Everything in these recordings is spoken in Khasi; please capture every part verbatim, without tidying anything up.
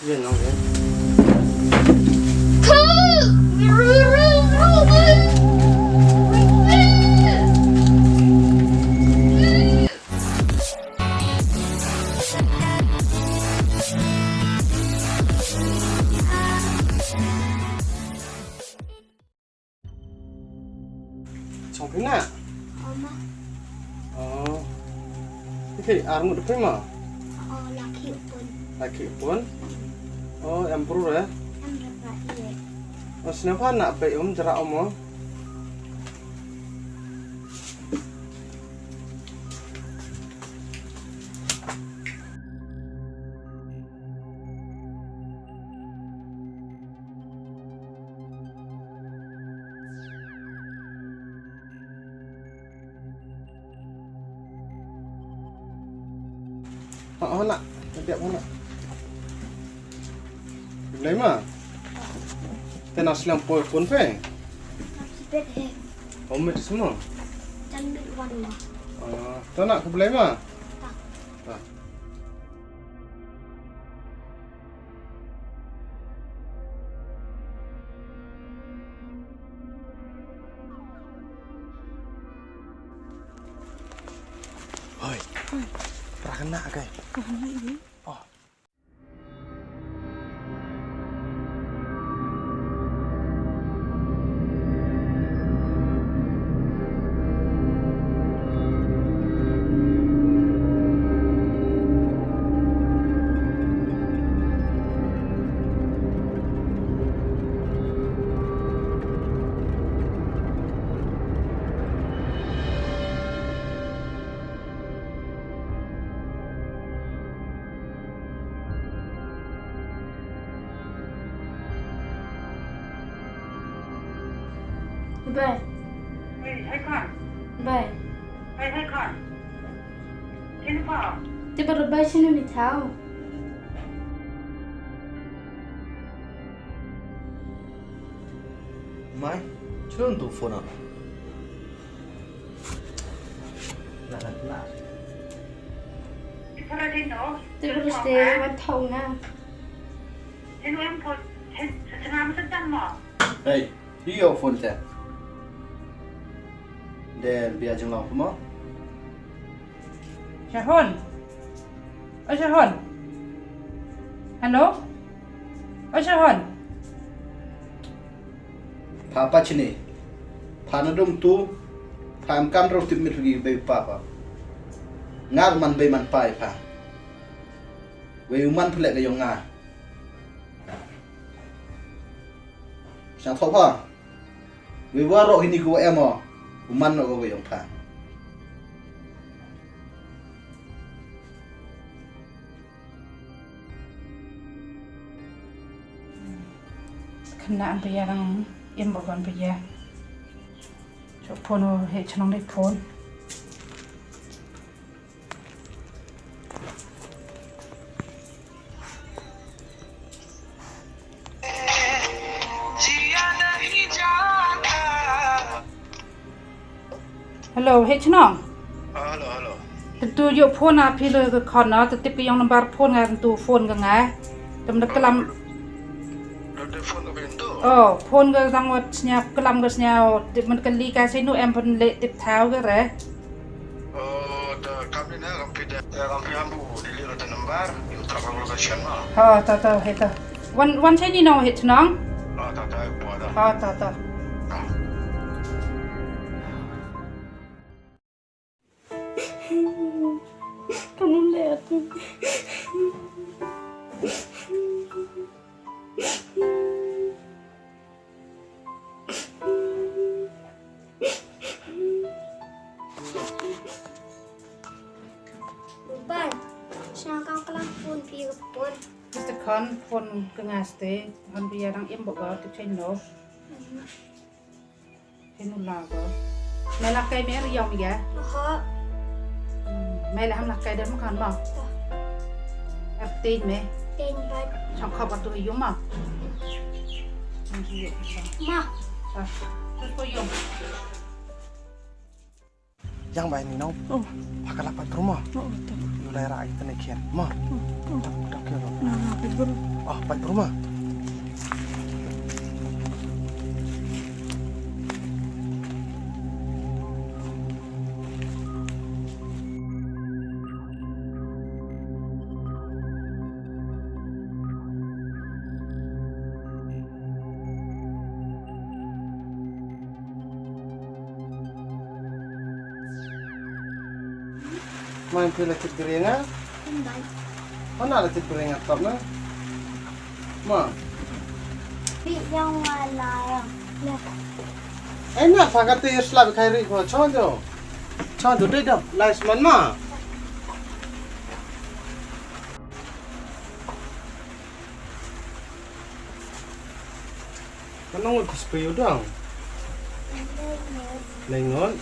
Ïa nong ïa. Chong phi na? Oma. Oh. Phi ar ngut phi ma? Oh, laki pun. Laki pun? Oh, em pru re? Em pru re. Oh, snem pha na pe um jra um. Ha, ha, na. Nanti aku nak. Belai ma. Tena slam poi pun pe. Sibet he. Omit semua. Jangan wan ma. Ah, tena aku belai ma. Tak. Tak. Hoi. Pra kena kai. Oh. Bai. Hei, hei, Khan. Bai. Hei, hei, Khan. Shin pa. Te ba bai shin ni thau. Mai, chun tu phone. Na, na, na. Te ba bai shin ni thau na. Hey, ïoh phone te. Dei bia jong nga mo. Shahon. O Shahon. Hello. O Shahon. Pha pat shini. Pha na dum tu. Pha em kam rau tip mit rugi bei papa. Ngar man bei man pai pha. Wei u man pha leh ka jong nga. Sha thoh pha. Wei wa roh hini ku em o. U man no ko ka jong pha. Khynnah an pia dang im ba kon pia. Chok phone o he chnong dei phone. Hello, he chnong. Ah, hello, hello. Tentu ïoh phone a phi le ka khon na, te tip ka jong number phone nga tentu phone ka nga. Tem da klam. Dah phone ka phi tentu? Oh, phone ka dang wat snya klam ka snya, tip man ka li ka sinu em pun le tip thau ka re. Oh, da kam ni na kam phi da, da kam phi hambu di li rata number, ïoh trap ka location ma. Oh, ta ta, he ta. Wan, wan sini no he chnong. Ah, ta ta, ïoh pha da. Oh, ta ta. Ah. Kamu lihat. Bai, sha ka klam phone phi ka phone. Mister Khan phone ka nga ste, han phi ïa dang im bok ka, tu chen no. Henu la ko. Me la kai me ar yong ya. Ho. Hmm, me la ham la kai dem kan ma. Ar te me. Ten bat. Chong khop atu yong ma. Ma. Ah, terus ko yong. Yang bai ni nong. Oh. Pakalap pat rumah. Oh, tu. Yo Lai ra ai tane khian. Ma. Dak dak ya. Ah, pai bro ma. Mai phi la chit gri nga? Hana la chit gri nga top na? Ma. Phi yang la yang. Ai na pha ka te slap khai ri ko chon jo. Chon jo te dam. Lai sman ma. Ano ngut ka spray u dang? Lai ngut.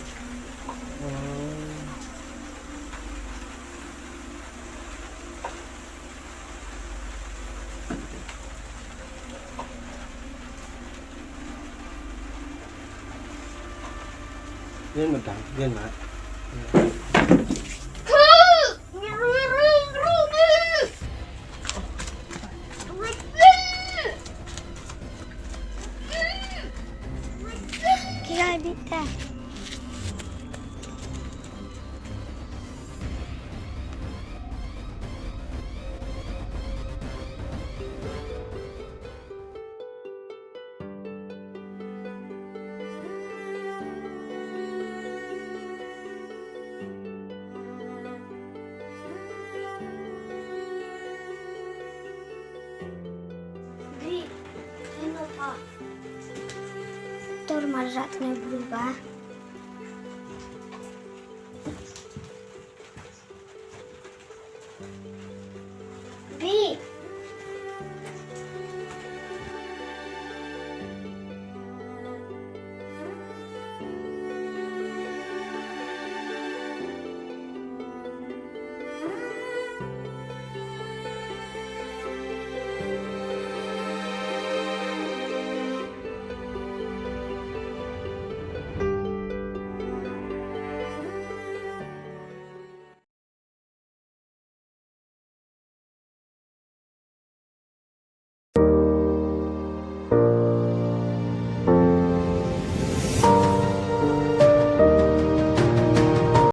Yen ma dang, yen ma. Kira bita. Tor mar rat ne bruba.